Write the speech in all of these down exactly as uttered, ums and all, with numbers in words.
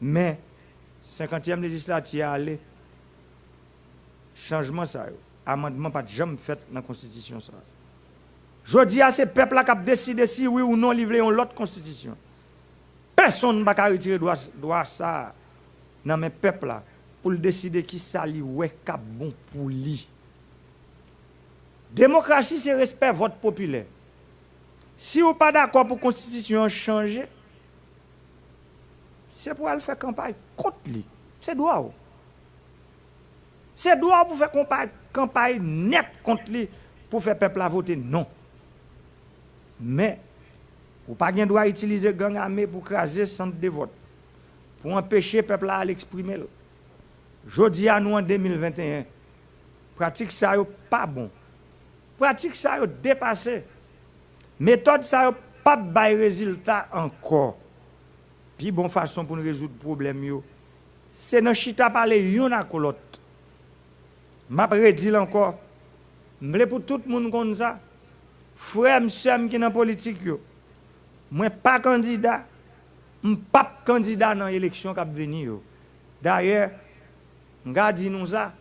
Men, senkantyèm lejislati a ale, chanjman sa yo, amandman pa t janm fèt nan konstitisyon sa a. Jodi a, se pèp la k ap deside si wi ou non li vle yon lòt konstitisyon. Pèsonn pa ka retire dwa, dwa sa a nan men pèp la pou l deside ki sa li wè k ap bon pou li. Demokrasi se respè vòt popilè. Si w pa dakò pou konstitisyon an chanje, se pou w al fè kanpay kont li. Se dwa w. Se dwa w pou fè konpay, kanpay nèt kont li pou fè pèp la vote non. Men, ou pa gen dwa itilize gang ame pou kraze sant de vòt, pou anpeche pèp la al eksprime l. Jodi a, nou an de mil venteyen. Pratik sa yo pa bon. Pratik sa yo depase. Metòd sa yo p ap bay rezilta ankò. Pi bon fason pou n rezoud pwoblèm yo, se nan chita pale youn ak lòt. M ap redi l ankò, m vle pou tout moun konn sa. Frè m, sè m ki nan politik yo, mwen pa kandida, m p ap kandida nan eleksyon k ap vini yo. Dayè, m ka di nou sa,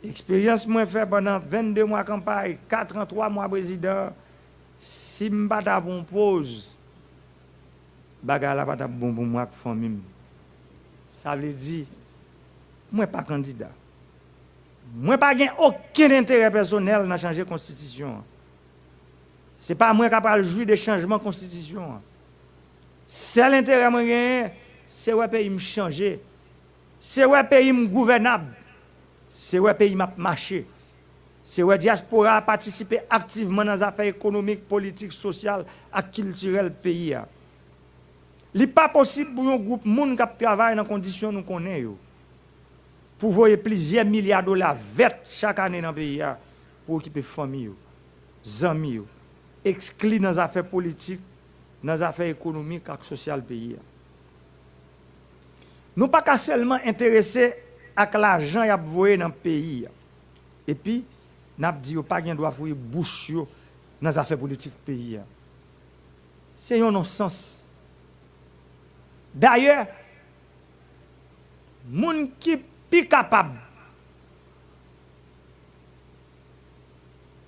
eksperyans mwen fè pandan vennde mwa kanpay, kat an, twa mwa prezidan, si m pa ta pran poz, bagay la pa t ap bon pou mwen ak fanmi m. Sa vle di, mwen pa kandida. Mwen pa gen okenn enterè pèsonèl nan chanje konstitisyon an. Se pa mwen k ap al jwi de chanjman konstitisyon an. Sèl enterè mwen genyen, se wè peyi m chanje. Se wè peyi m gouvènab. Se wè peyi m ap mache. Se wè dyaspora a patisipe aktivman nan zafè ekonomik, politik, sosyal ak kiltirèl peyi a. Li pa posib pou yon gwoup moun k ap travay nan kondisyon nou konnen yo, pou voye plizyè milya dola vèt chak ane nan peyi a pou okipe fanmi yo, zanmi yo, ekskli nan zafè politik, nan zafè ekonomik ak sosyal peyi a. Nou pa ka sèlman enterese ak lajan y ap voye nan peyi a, epi n ap di yo pa gen dwa fouye bouch yo nan zafè politik peyi a. Se yon nonsans. Dayè, moun ki pi kapab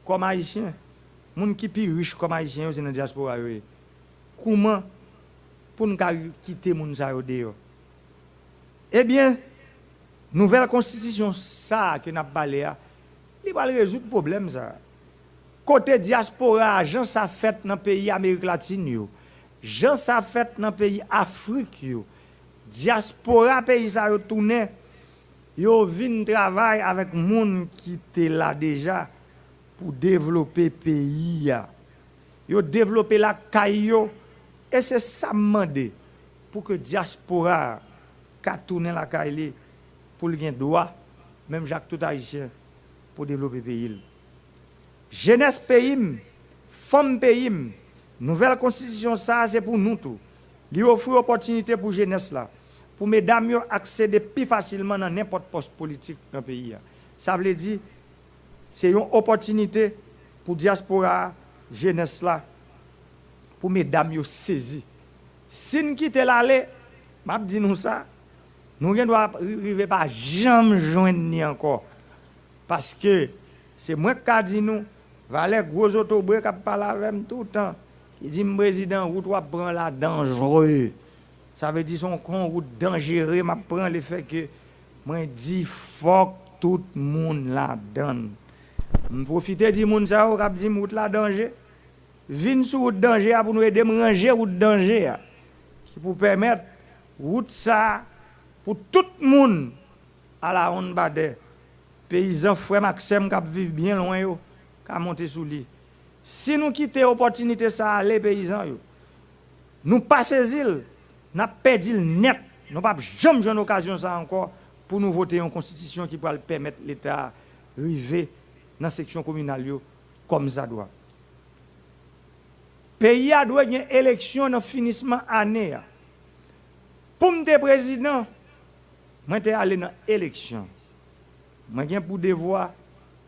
kòm Ayisyen, moun ki pi rich kòm Ayisyen yo, se nan dyaspora yo ye. Kouman pou n ka kite moun sa yo deyò? Ebyen, nouvèl konstitisyon sa a ke n ap pale a, li pral rezoud pwoblèm sa a. Kote dyaspora a, jan sa fèt nan peyi Amerik Latin yo, jan sa fèt nan peyi Afrik yo, dyaspora peyi sa yo tounen, yo vin travay avèk moun ki te la deja pou devlope peyi a. Yo devlope lakay yo, e se sa m mande, pou ke dyaspora a ka tounen lakay li, pou l gen dwa, menm jan ak tout Ayisyen, pou devlope peyi l. Jenès peyi m, fanm peyi m, nouvèl konstitisyon sa a se pou nou tou. Li ofri opòtinite pou jenès la, pou medam yo aksede pi fasilman nan nenpòt pòs politik nan peyi a. Sa vle di, se yon opòtinite pou dyaspora a, jenès la, pou medam yo sezi. Si n kite l ale, m ap di nou sa, nou gen dwa ri- rive pa janm jwenn ni ankò. Paske se mwen k ka di nou, valè gwo zotobre k ap pale avè m toutan, ki di m, "Prezidan, wout w ap pran la danjre." Sa vle di se yon, yon wout danjere m ap pran, lefètke mwen di fòk tout moun ladan l. M pwofite di moun sa yo k ap di m wout la danje, vin sou wout danje a pou nou ede m ranje wout danje a, ki pou pèmèt wout sa a pou tout moun alawonn badè, peyizan frè m ak sè m k ap viv byen lwen yo ka monte sou li. Si nou kite opòtinite sa a ale, peyizan yo, nou pa sezi l, n ap pèdi l nèt. Nou p ap janm jwenn okazyon sa a ankò pou nou vote yon konstitisyon ki pral pèmèt Leta a rive nan seksyon kominal yo kòmsadwa. Peyi a dwe gen eleksyon nan finisman ane a. Pou m te prezidan, mwen te ale nan eleksyon. Mwen gen pou devwa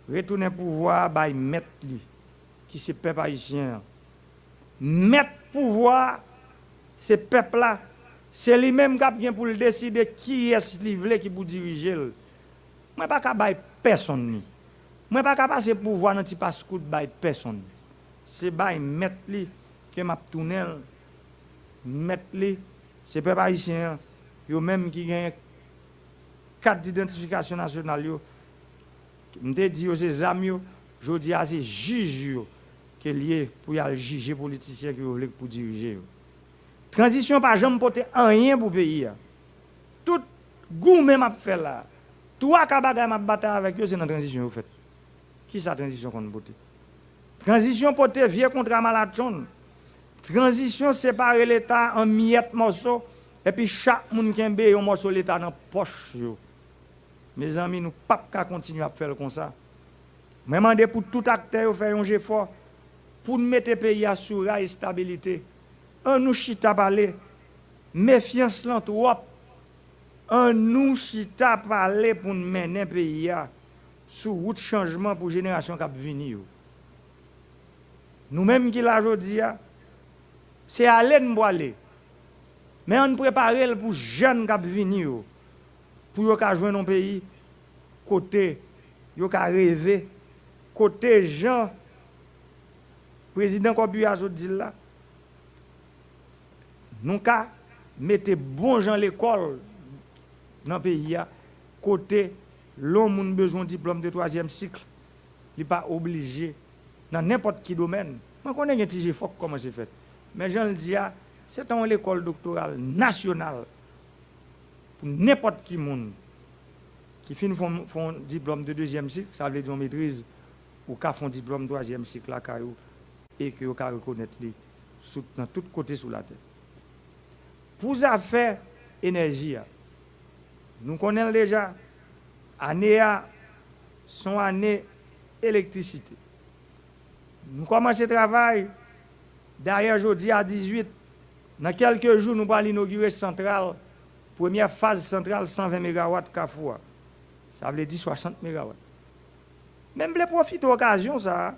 retounen pouvwa a bay mèt li, ki se pèp ayisyen an. Mèt pouvwa a, se pèp la, Se li menm k ap gen pou l deside kiyès li vle ki pou dirije l. Mwen pa ka bay pèsonn li. Mwen pa ka pase pouvwa nan ti paskoud bay pèsonn. Se bay mèt li ke m ap tounen l. Mèt li, se pèp ayisyen an, yo menm ki genyen kat idantifikasyon nasyonal yo. M te di yo se zam yo, jodi a se jij yo ke l ye pou y al jije politisyen ke yo vle pou dirije yo. Tranzisyon pa janm pote anyen pou peyi a. Tout goumen m ap fè la, twa ka bagay m ap batay avèk yo, se nan tranzisyon yo fèt. Kisa tranzisyon konn pote? Tranzisyon pote vye kontra malatchonn. Tranzisyon separe Leta an miyèt mòso, epi chak moun kenbe yon mòso Leta nan pòch yo. Mezanmi, nou p ap ka kontinye ap fè l konsa. Mwen mande pou tout aktè yo fè yon jefò pou n mete peyi a sou ray estabilite. An nou chita pale. Mefyans lan twòp. An nou chita pale pou n mennen peyi a sou wout chanjman pou jenerasyon k ap vini yo. Nou menm ki la jodi a, se ale n pwale. Men ann prepare l pou jèn k ap vini yo, pou yo ka jwenn yon peyi kote yo ka reve, kote jan prezidan Corbière a sot di l la, nou ka mete bon jan lekòl nan peyi a, kote lè yon moun bezwen yon diplòm de twazyèm sik, li pa oblije nan nenpòt ki domèn. Mwen konnen gen ti jefò k kòmanse fèt. Men jan l di a, se ta yon lekòl doktoral nasyonal pou nenpòt ki moun ki fin fè yon, fè yon diplòm de dezyèm sik, sa vle di yon metriz, ou ka fè yon diplòm twazyèm sik lakay ou e ke yo ka rekonèt li sou, nan tout kote sou latè. Pou zafè enèji a, nou konnen l deja, ane a se yon ane elektrisite. Nou kòmanse travay, dayè jodi a dizuit, nan kèlke jou nou pral inogire santral, premyè faz santral san ven megawat Kafou a. Sa vle di swasant megawat. Men m vle pwofite okazyon sa a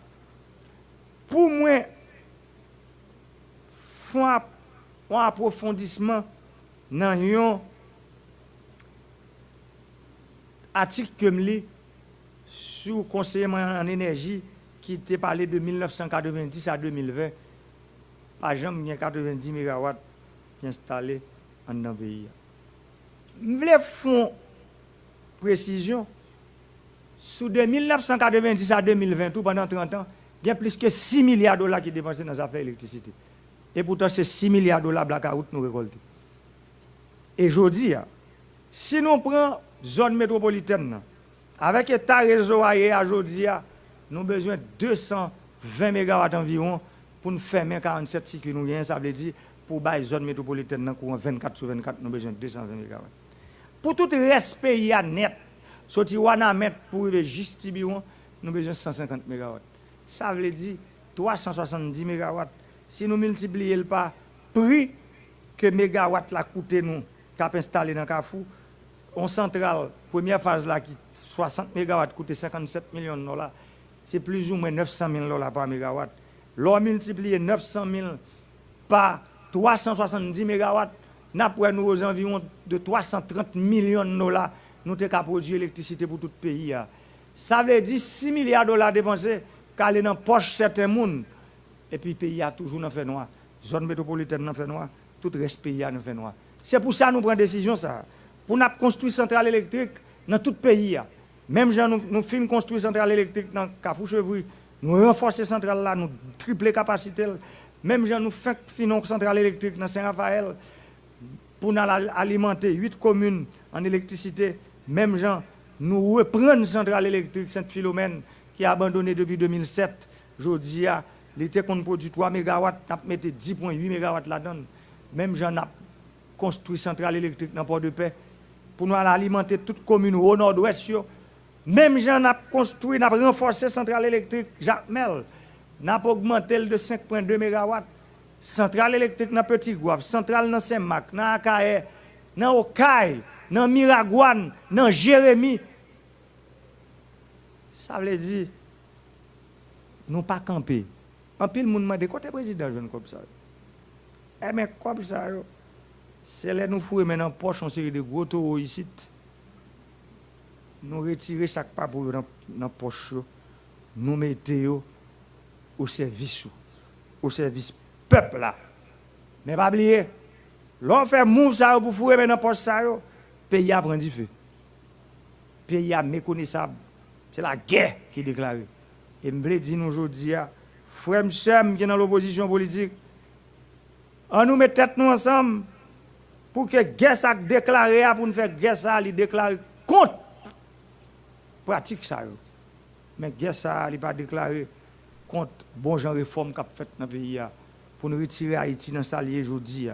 pou mwen fè yon ap-, yon apwofondisman nan yon atik ke m li sou konseye mwen an enèji ki te pale de mil nèf san katrevenndis a de mil ven, pa janm gen katrevenndis megawat ki enstale anndan peyi a. M vle fè yon presizyon, sou de mil nèf san katrevenndis a de mil ven tou, pandan trant an, gen plis ke sis milya dola ki depanse nan zafè elektrisite. E poutan se sis milya dola blakawout nou rekòlte. E jodi a, si nou pran zòn metwopolitèn nan, avèk eta rezo a ye a jodi a, nou bezwen de san ven megawat anviwon pou n fèmen karannsèt sikui nou genyen, sa vle di pou bay zòn metwopolitèn nan kouran vennkat sou vennkat, nou bezwen de san ven megawat. Pou tout rès peyi a nèt, soti Wanament pou rive jis Tibiwon, nou bezwen san senkant megawat. Sa vle di twa san swasanndis megawat. Si nou miltipliye l pa pri ke megawat la koute nou k ap enstale nan Kafou, yon santral, premyè faz la ki swasant megawat koute senkannsèt milyon dola, se plizoumwen nèf san mil dola pa megawat. Lè w miltipliye nèf san mil pa twa san swasanndis megawat, n ap wè nou ozanviwon de twa san trant milyon dola nou te ka pwodui elektrisite pou tout peyi a. Sa vle di sis milya dola depanse k ale nan pòch sèten moun, epi peyi a toujou nan fènwa. Zòn metwopolitèn nan fènwa, tout rès peyi a nan fènwa. Se pou sa nou pran desizyon sa a, pou n ap konstwi santral elektrik nan tout peyi a. Menm jan nou, nou fin konstwi santral elektrik nan Kafou Chevri, nou ranfòse santral la, nou triple kapasite l. Menm jan nou fenk fin yon santral elektrik nan Sen Rafayèl, pou n al al-, alimante uit komin an elektrisite, menm jan nou reprann santral elektrik Sent Filomèn ki abandone depi de mil sèt. Jodi a, li te konn pwodui twa megawat, n ap mete dis pwen uit megawat ladan l. Menm jan n ap konstwi santral elektrik nan Pòdepè, pou nou al alimante tout komin Wo Nòdwès yo. Menm jan n ap konstwi, n ap ranfòse santral elektrik Jakmèl, n ap ogmante l de senk pwen de megawat. Santral elektrik nan Petit Goâve, santral nan Senmak, nan Akayè, nan Okay, nan Miragwàn, nan Jeremi. Sa vle di, nou pa kanpe. Anpil moun mande, kote prezidan jwenn kòb sa yo? Enben, kòb sa yo, Se lè nou foure men nan pòch yon seri de gwo towo isit, nou retire sa k pa pou yo nan, nan pòch yo, nou mete yo o sèvis ou, o sèvis pèp la. Men pa bliye, lè w fè mouv sa yo pou foure men nan pòch sa yo, peyi a pran dife. Peyi a mekonesab. Se lagè ki deklare. E m vle di nou jodi a, frè m, sè m ki nan lopozisyon politik, ann nou met tèt nou ansanm pou ke gè sa k deklare a, pou n fè gè sa a, li deklare kont pratik sa yo. Men gè sa a, li pa deklare kont bon jan refòm k ap fèt nan peyi a, pou n retire Ayiti nan sa l ye jodi a.